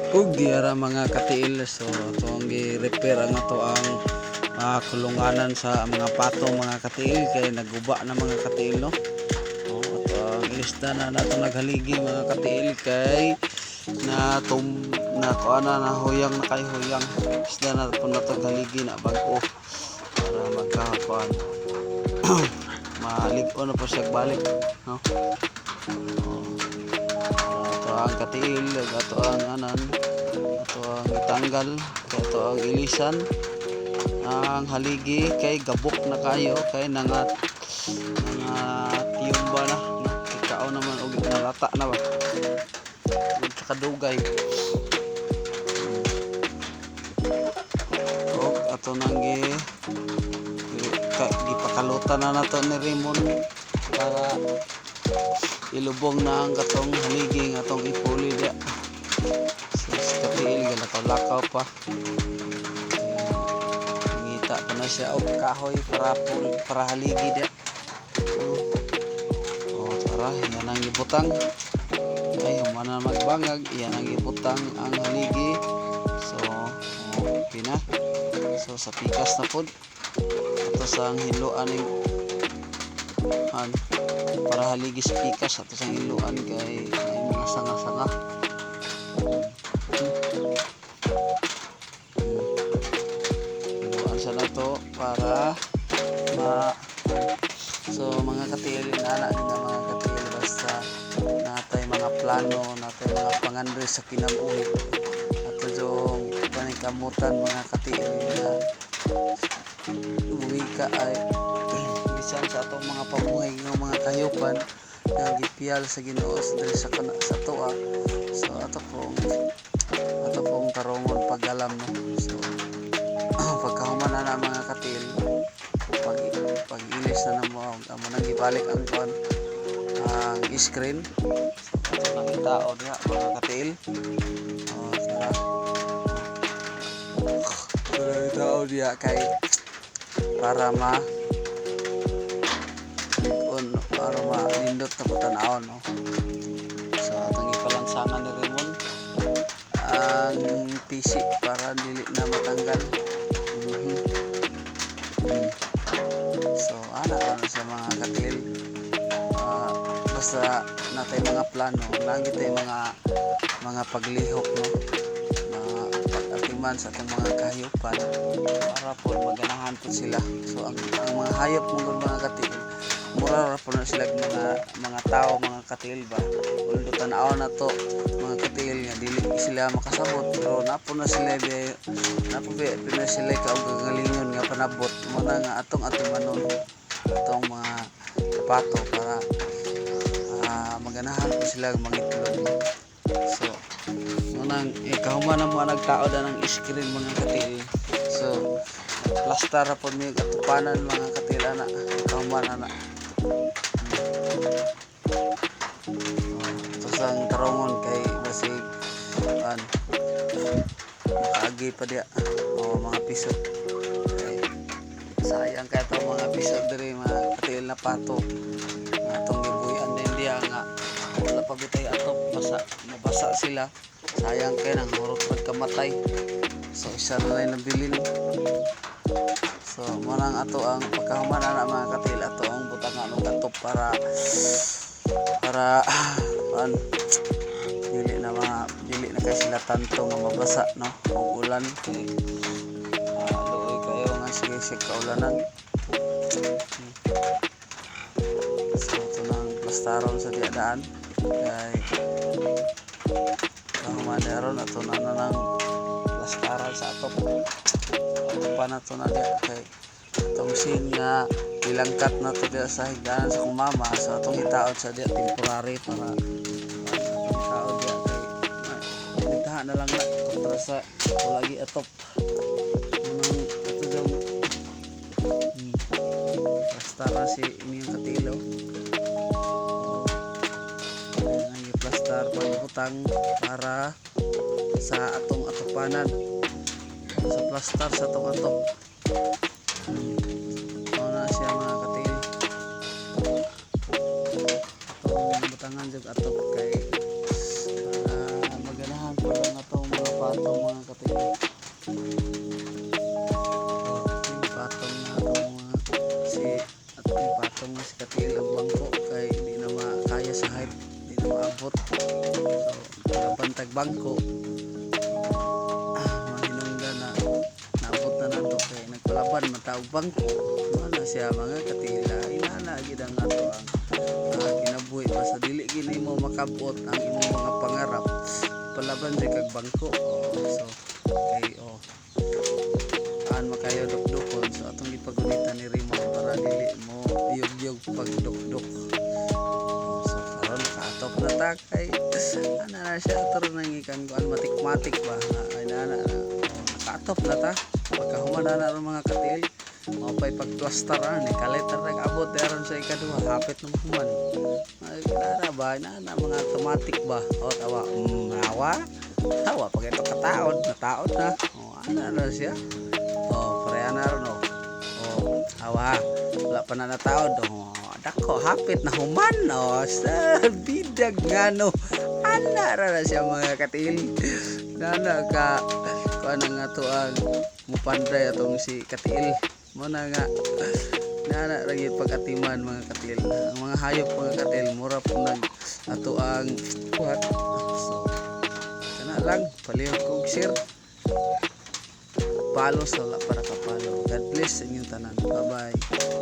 Ug diara, mga katiil, so ato ang gi-repair ang ato ang kulunganan sa mga pato, mga katiil, kay naguba na, mga katiil, no. Oh, ato ang ilista na nato naghaligi, mga katiil, kay na tum na kuan na nahuyang na kay huyang isda na po nato haligi na bag-o para magkakuan, malig-on na po siya balik, no. Oh. Ato ang katiil, ato ang anan, ato ang itanggal, ato ang ilisan ang haligi kay gabok na kayo, kay nangat nga tiyumba na, no? Ikaw naman og nalata na ba ug sa kadugay. Og ato nang gipakalutan na nato ni Raymond para ilubong na ang katong haligi nga atong ipuli diya. So sa katiil galakaw-lakaw pa, ngita pa na siya og kahoy para para haligi diya. Oh, tara, yan ang ibutang. Ay, human na magbangag, yan ang ibutang ang haligi. So, oh, okay na. So, sa pikas na pod. Ato sa ang hiluan ning han para haligi sa pikas, ato sa hiluan kay may mga sanga-sanga. Hiluan sa nato para ma. So mga katiil, ana din na, mga katiil, basta natay mga plano, natay mga pangandoy sa kinabuhi, ato jong paningkamutan, mga katiil, na ka ay bisan sa atong mga pamuhi nga mga kahayupan nga gipiyal sa Ginoo sa diri sa kana sa atoa. So ato pong tarongon paggalam, no. So pagkahuman na na, mga katil, pag pag ilis na namo, amo nang gibalik ang kuan, ang screen. So ato nang itao diha, mga katil. Oh, tara. Tara, itao diha kay para ma on para ma nindot na po tan-awon, no. So atong ipalansangan ni Raymond ang PC para dili na matanggal. So ana ana sa mga katil. Ah, basta natay mga plano, lagi tay mga paglihok, no, mga pag-atiman sa atong mga kahayupan para po maganahan po sila. So ang mga hayop mo gud, mga katil, mura ra po na sila mga tao, mga katil ba. Although tan-aw na to, mga katil, nga dili sila makasabot, pero napo na sila be napo be na sila kaugagalingon nga panabot mo na nga atong atimanon atong mga pato para maganahan po sila mangitlog. So unang eh, kahuman na mo nagtao na ng screen, mga katil. So plastar ra pod mi atupanan, mga katil, ana kahuman ana. Oh, ito ang tarongon kay basig an makaagi pa diya o mga piso kay sayang kay itong mga piso diri, mga katil, na pato nga atong gibuhian din diya nga wala pa bitay atop, basa, mabasa sila, sayang kay nang hurot pagkamatay. So isa na lang nabilin. So mo nang ato ang pagkahuman ana, mga katil, ato ang butangan og atop para para an dili na mga dili na kay sila tanto nga mabasa, no, og ulan kay luoy kayo nga sige sige kaulanan. So ito nang plastaron sa diadaan kay kahuman aron ato na na nang plastaran sa atop, atopan na to na diya kay atong scene nga ilangkat na to diya sa higdanan sa kong mama. So atong itaod sa diya temporary para atong itaod diya kay bitaha na lang na kontra sa wala gi atop. Anong ato daw, plastara si inyong katilo. Oh. Ayan ang i-plastar pagbutang para sa atong atupanan sa plastar sa atong atop. Mao na siya, mga katil. Atong butangan jud atop kay para maganahan po ang atong mga Patong, mga katil. Oh, patong na atong mga si atong patong na si katil ang bangko kay di na makaya sa height, di na maabot. So laban tag bangko. Ah, mahinungdan na naabot na nato kay nagpalaban man ta og bangko. Mao na siya, mga katila. Inana gid ang ato ang kinabuhi, basta dili gid nimo makabot ang imong mga pangarap, palaban jud kag bangko. Oh, so kay oh aan makayo dukdukon, so atong gipagunitan ni Raymond para dili mo yug-yug pag dukduk. So karon kaatop na ta kay ana na siya, ato ra nang ikan kuan, matik-matik ba. Ay, na na na. Oh, nakaatop na ta. Pagkahuman na na ron, mga katil, mao pay pagplastar ani kalit na nag-abot aron sa ikaduha, hapit na mahuman. Ay, kinara ba na na mga automatic ba. Oh, tawa, hawa hawa pag ito kataod, nataod na. Oh, ana na siya. Oh, pareha na ron. Oh, oh, hawa, wala pa na nataod. Oh, dako, hapit na human. Oh, sa bidag nga no. Ana ra na siya, mga katil. Nana ka kuan nga to ang mupanday atong si katil mo na nga nana ra gyud pag-atiman, mga katil. Ang mga hayop, mga katil, mura po nag ato ang buhat. So kana lang, palihog kog share, follow sa wala para ka follow. God bless sa inyong tanan. Bye bye.